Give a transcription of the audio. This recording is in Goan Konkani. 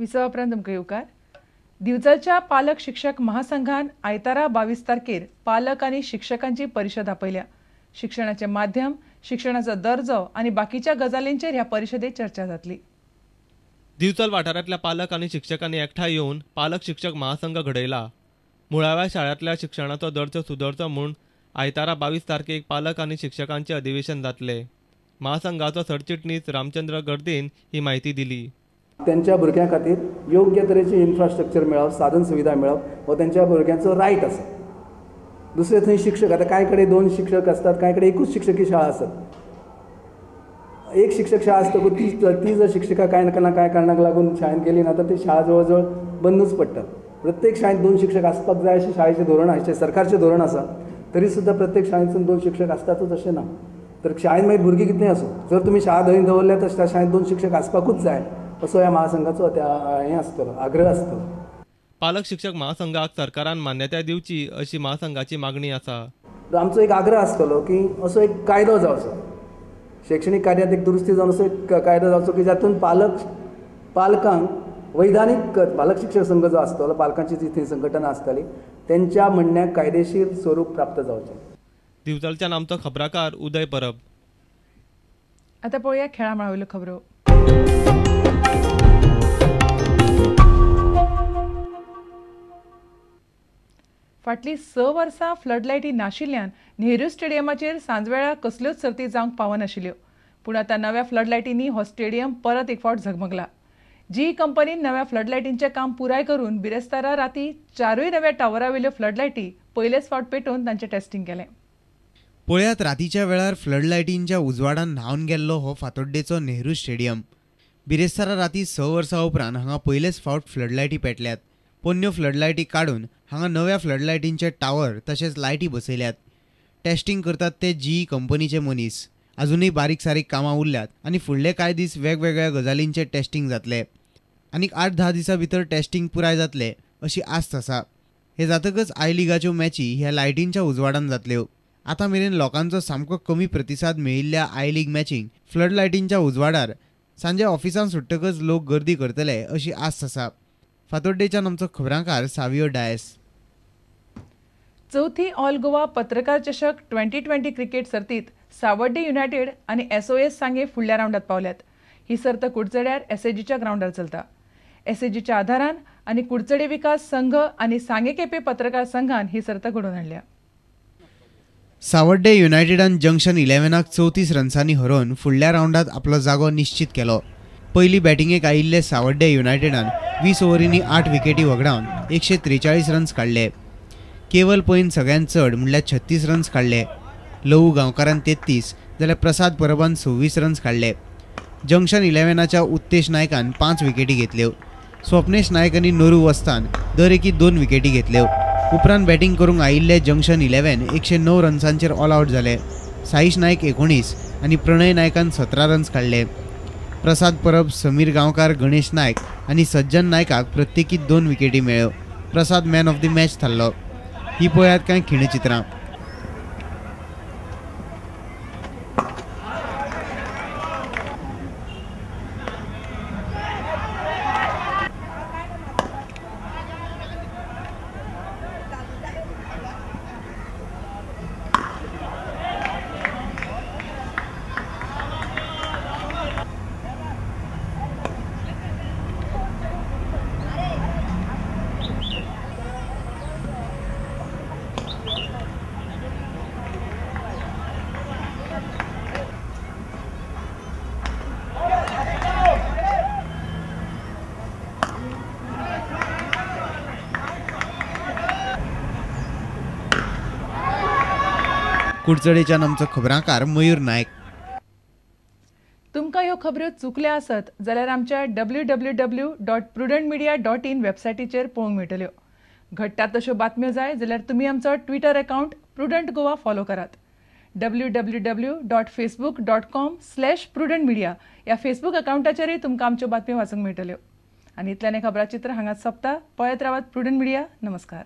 विसवा उपरांत तुमकां येवकार. दिवचलच्या पालक शिक्षक महासंघान आयतारा 22 तारखेर पालक आनी शिक्षकांची परिशद आपयल्या. शिक्षणाचें माध्यम, शिक्षणाचो दर्जो आनी बाकीच्या गजालींचेर ह्या परिशदेत चर्चा जातली. दिवचल वाठारांतल्या पालक आनी शिक्षकांनी एकठांय येवन पालक शिक्षक महासंघ घडयला. मुळाव्या शाळांतल्या शिक्षणाचो दर्जो सुदरचो म्हूण आयतारा 22 तारखेक पालक आनी शिक्षकांचें अधिवेशन जातलें. महासंघाचो सरचिटणीस रामचंद्र गर्देन ही माहिती दिली. त्यांच्या भुरग्यां खातीर योग्य तरेची इन्फ्रास्ट्रक्चर मेळप, साधन सुविधा मेळप हो त्यांच्या भुरग्यांचो रायट आसा. दुसरे थंय शिक्षक, आतां कांय कडेन 2 शिक्षक आसतात, कांय कडेन एकूच शिक्षकी शाळा आसतात. एक शिक्षक शाळा आसतकूच ती जर शिक्षिका कांय ना कांय कारणाक लागून शाळेंत गेली ना तर ती शाळा जवळ जवळ बंदूच पडटात. प्रत्येक शाळेंत 2 शिक्षक आसपाक जाय अशें शाळेचें धोरण आसा, सरकारचें धोरण आसा. तरी सुद्दां प्रत्येक शाळेंतसून 2 शिक्षक आसतातूच अशें ना. तर शाळेंत मागीर भुरगीं कितलीं आसूं, जर तुमी शाळा धंय दवरल्या तर त्या शाळेंत 2 शिक्षक आसपाकूच जाय असो ह्या महासंघाचो हें आसतलो, आग्रह आसतलो. पालक शिक्षक महासंघाक सरकारान मान्यताय दिवची अशी महासंघाची मागणी आसा. आमचो एक आग्रह आसतलो की असो एक कायदो जावचो, शैक्षणीक कार्यात एक दुरुस्ती जावन असो एक कायदो जावचो की जातून पालकांक वैधानीक पालक शिक्षक संघ जो आसतलो, पालकांची जी थंय संघटना आसतली तेंच्या म्हणण्याक कायदेशीर स्वरूप प्राप्त जावचें. दिवचलच्यान आमचो खबराकार उदय परब. आतां पळोवया खेळा मळावयल्यो खबरो. फाटलीं 6 वर्सां फ्लडलायटी नाशिल्ल्यान नेहरू स्टेडियमाचेर सांजवेळा कसल्योच सर्ती जावंक पावनाशिल्ल्यो. पूण आतां नव्या फ्लडलायटींनी हो स्टेडियम परत एक फावट झगमगला. जी कंपनीन नव्या फ्लडलायटींचें काम पुराय करून बिरेस्तारा राती 4 नव्या टावरावेल्यो फ्लडलायटी पयलेच फावट पेटोवन तांचें टेस्टिंग केलें. पळयात रातीच्या वेळार फ्लडलायटींच्या उजवाडान न्हावन गेल्लो हो फातोड्डेचो नेहरू स्टेडियम. बिरेस्तारा राती 6 वर्सां उपरांत हांगा पयलेच फावट फ्लडलायटी पेटल्यात. पोन्न्यो फ्लडलायटी काडून हांगा नव्या फ्लडलायटींचे टावर तशेंच लायटी बसयल्यात. टेस्टिंग करतात ते जीई कंपनीचे मनीस. अजूनय बारीक सारीक कामां उरल्यात आनी फुडले कांय दीस वेगवेगळ्या गजालींचे टेस्टिंग जातले. आनीक 8-10 दिसां भितर टेस्टिंग पुराय जातले अशी आस्त आसा. हे जातकच I लिगाच्यो मॅची ह्या लायटींच्या उजवाडान जातल्यो. आतां मेरेन लोकांचो सामको कमी प्रतिसाद मेळिल्ल्या I league मॅचींक फ्लडलायटींच्या उजवाडार सांजे ऑफिसांत सुट्टकच लोक गर्दी करतले अशी आस्त आसा. फातोड्डेच्यान आमचो खबरांकार सावियो डायस. चवथी ऑल गोवा पत्रकार चषक 2020 क्रिकेट सर्तीत सावर्डे युनायटेड आनी SOS सांगे फुडल्या रावंडात पावल्यात. ही सर्त कुडचड्यार एसएजीच्या ग्रावंडार चलता. एसएजीच्या आधारान आनी कुडचडे विकास संघ आनी सांगे केपे पत्रकार संघान ही सर्त घडोवन हाडल्या. सावर्डे युनायटेडान जंक्शन 11 34 रन्सांनी हरोवन फुडल्या रावंडात आपलो जागो निश्चित केलो. पयली बॅटिंगेक आयिल्ले सावर्डे युनायटेडान 20 ओव्हरींनी 8 विकेटी वगडावन 143 रन्स काडले. केवल पैन सगळ्यांत चड म्हणल्यार 36 रन्स काडले. लवू गांवकारान 33 जाल्यार प्रसाद परबान 26 रन्स काडले. जंक्शन 11च्या उत्तेश नायकान 5 विकेटी घेतल्यो. स्वप्नेश नायक आनी नोरू वस्तान दर एकी 2 विकेटी घेतल्यो. उपरांत बॅटिंग करूंक आयिल्ले जंक्शन 11 109 रन्सांचेर ऑल आवट जाले. साईश नायक 19 आनी प्रणय नायकान 17 रन्स काडले. प्रसाद परब, समीर गांवकार, गणेश नायक आनी सज्जन नायकाक प्रत्येकी 2 विकेटी मेळ्ळ्यो. Prasad man of the match थारलो. ही पळयात कांय खिणचित्रां. कुडचडेच्यान आमचो खबरांकार मयूर नायक. तुमकां ह्यो खबऱ्यो चुकल्या आसत जाल्यार आमच्या www.prudentmedia.in वेबसायटीचेर पळोवंक मेळटल्यो. घडटा तश्यो बातम्यो जाय जाल्यार तुमी आमचो Twitter account Prudent Goa follow करात. www.facebook.com/prudentmedia ह्या फेसबूक अकावंटाचेरूय तुमकां आमच्यो बातम्यो वाचूंक मेळटल्यो. आनी इतल्यान खबराचित्र हांगाच सोंपता. पळयत रावात प्रुडंट मिडिया. नमस्कार.